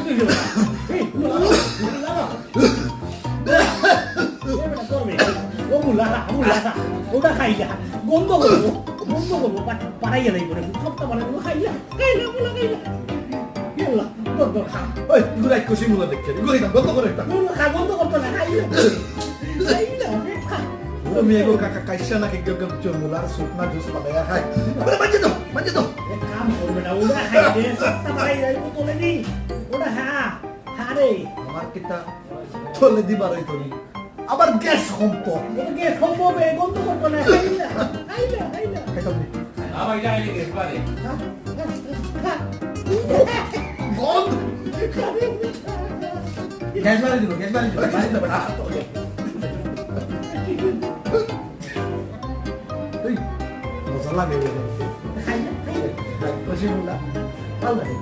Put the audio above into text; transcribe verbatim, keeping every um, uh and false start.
এই, মুলা, মুলা, মুলা। এই বেটা, করবে। ও মুলা, মুলা। ওটা খাইলা। গন্ধ করবো, গন্ধ করবো। পা-, পাড়াইয়া যাইবো রে। সবটা পাড়াইবো, খাইলা। খাইলা, মুলা খাইলা। ইয়াল্লা, তোর দর খা। ওই, গুড়াই কষি মুলা দেখছে। গুড়ি না, বন্ধ করে একটা। মুলা খা, গন্ধ করতো না, খাইলা। খাইলা, পেট খা। ও মেয়ে গো, কাকা, কাইসা নাকি কেউ কেউ চোর মুলার স্যুপ না জুস বানাইয়া খায়? আরে, মাঝে দাও, মাঝে দাও। এক কাম করবে না, ওটা খাই দে, সবটা পাড়াই যাইবো, তোলে দি। ওটা খা, খা রে। আমার কিতা তোলে দিবার হইতো নি। আবার গ্যাস কমতো। ওটা গ্যাস কমবো বে, গন্ধ করতো না, খাইলা, খাইলা, খাইলা। খাইতাম নি। না ভাই, এটা খাইলে গ্যাস বাড়ে। গন্ধ। গ্যাস বাড়ি দিব, গ্যাস বাড়ি দিব, বাড়ি দিব, বাড়ি দিব। এই, মজা লাগে রে। খাইলা, খাইলা। কষি মুলা। ভালো লাগে।